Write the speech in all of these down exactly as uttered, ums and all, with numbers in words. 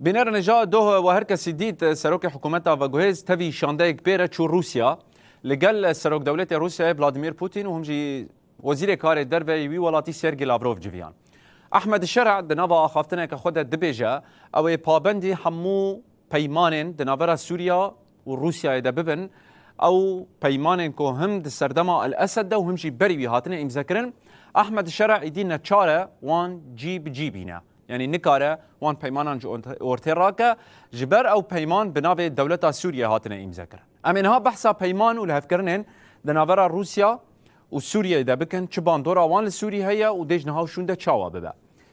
Bîner Neca doh we her kesî dît, serokê hikûmeta veguhêz tevî şandeyek pê re çû Rûsya. Li gel serokdewletê Rûsyayê Vladimir Putin û him jî wezîrê karê derve yî wî welatî Sergî Lavrov civiyan. Ehmed Şer'a di nava axaftineke xwe de dibêje, ew ê pabendî hemû peymanên di navbera Sûriya û Rûsyayê de bibin. Ew peymanên ku him di serdema El Esed de û him jî berî wî hatine îmzekirin, Ehmed Şer'a îdî neçar e wan cî bi cî bîne. Yanî nikare wan peymanan ji orte-, ortê rake, ji ber ew peyman bi navê dewleta Sûriyê hatine îmzekirin. Em ê niha behsa peyman û lihevkirinên di navbera Rûsya û Sûriyeyê de bikin, çi bandora wan li Sûrî heye û dê ji niha û şûnde çawa bibe.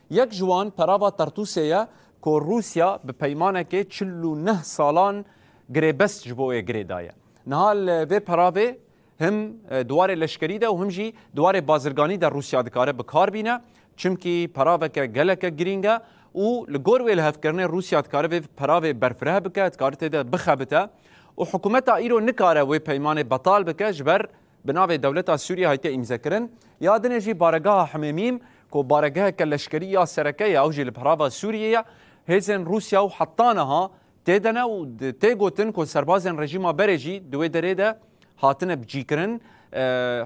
Yek ji wan perava Tartûsê ye ku Rûsya bi peymanekê çil û neh salan girêbest ji bo wê girê daye. Niha li vê peravê him, e, di warê leşkerî de û him jî di warê bazirganî de Rûsya dikare bi kar bîne. Çimkî peraveke geleke girîng e û li gor wê lihevkirinê Rûsya dikare vê peravê berfireh bike, dikare tê de bixebite û hikûmeta îro nikare wê peymanê betal bike, ji ber bi navê dewleta Sûriyê hatiye îmzekirin. Ya dinê jî baregeha Himêmîm ku baregeheke leşkerî ya sereke ye, ew jî li perava Sûriyê ye. Hêzên Rûsya û heta niha tê de ne û di-, tê gotin ku serbazên rejîma berê jî di wê derê de hatine bicîkirin. E,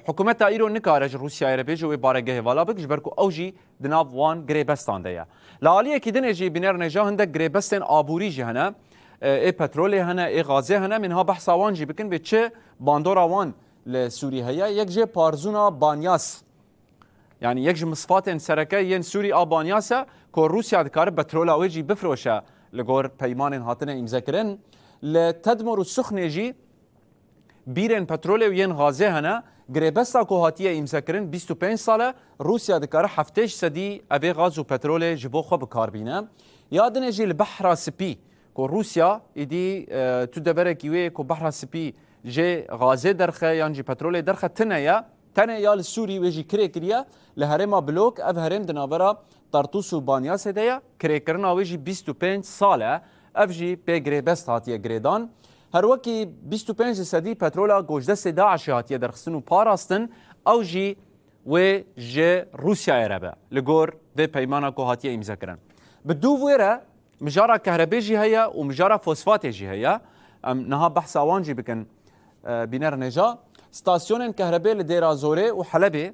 hikûmeta îro nikare ji Rûsyayê re bêje wê baregehê vala bik, ji ber ku ew jî di nav wan girêbestan de ye. Li aliyekî dinê jî Bîner Neca hindek girêbestên aborî jî hene. E, ê petrolê hene, ê gazê hene. Em ê niha behsa wan jî bikin, vê çi bandora wan li Sûrî heye. Yek jê parzûna Banyas. Yanî yek ji misfatên sereke yên Sûrî a Banyas e ku Rûsya dikare petrola wê jî bifroşe li gor peymanên hatine îmzekirin. Li Tedmor û Suxnê jî bîrên petrolê û yên gazê hene. Girêbesta ku hatiye îmzekirin bîst û pênc sal e, Rûsya dikare heftê ji sedî evê gaz û petrolê ji bo xwe bi kar bîne. Ya dinê jî li Behra Spî ku Rûsya îdî, e, tu deverekî wê ku Behra Spî jê gazê derxe yan jî petrolê derxe tine ye. Tenê ya li Sûrî wê jî kirê kiriye, li herêma Blok, ev herêm di navbera Tartûs û Banyasê de ye, kirêkirina wê jî bîst û pênc sal e, ev jî pê girêbest hatiye girêdan. Her wekî bîst û pênc li sedî petrola ku ji destê DAIŞê hatiye derxistin û parastin, ew jî wê ji Rûsyayê re be, li gor vê peymana ku hatiye îmzekirin. Bi dûv wê re mijara kehrebê jî heye û mijara fosfatê jî heye. Em niha behsa wan jî bikin, e, Bîner Neca. Stasyonên kehrebê li Dêra Zorê û Helebê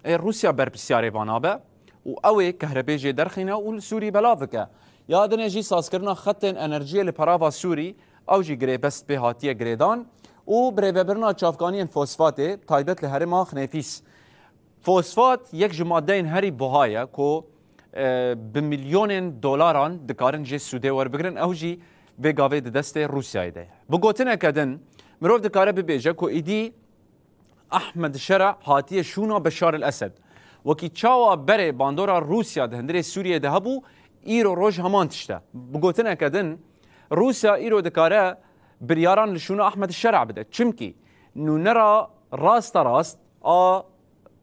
ê Rûsya berpirsiyarê vana be û ew ê kehrebê jê derxîne û li Sûrî belav bike. Ya dinê jî sazkirina xetên enerjiyê li perava Sûrî, ew jî girêbest pê hatiye girêdan û birêvebirina çavkaniyên fosfatê, taybet li herêma Xnêfîs. Fosfat yek ji madeyên herî buha ye ku, e, bi milyonên dolaran dikarin jê sûdê werbigirin, ew jî vê gavê di destê Rûsyayê de ye. Bi gotineke din, mirov dikare bibêje ku îdî Ahmed Şera hatiye şûna Beşar el Esed. Wekî çawa berê bandora Rûsya di hundirê Sûriyê de hebû, îro roj heman tişt e. Bi gotineke din, Rûsya îro dikare biryaran li şûna Ahmed Şera bide. Çimkî nûnera rasta rast a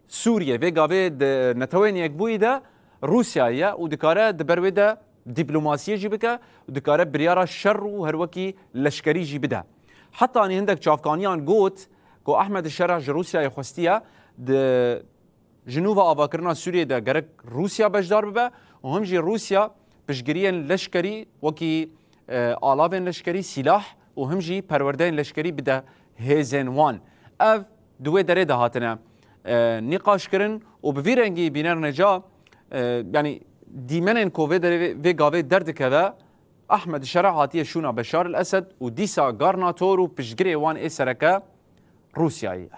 Sûriye vê gavê di Netewên Yekbûyî de Rûsyayê ye û dikare di ber wê de dîplomasiyê jî bike û dikare biryara şer û her wekî leşkerî jî bide. Hetanî hindek çavkaniyan got ku Ahmed Şera ji Rûsyayê xwestiye di ji nû ve avakirina Sûriyê de gerek Rûsya beşdar bibe û him jî Rûsya piştgiriyên leşkerî wekî, e, alavên leşkerî, sîlah û him jî perwerdeyên leşkerî bide hêzên wan. Ev di wê derê de hatine, e, nîqaşkirin û bi vî rengî Bîner Neca, e, yanî dîmenên ku vê derê, vê gavê derdikeve, Ahmed Şera hatiye şûna Beşar el Esed û dîsa Garnator û piştgirê wan ê sereke Rûsyayê ye.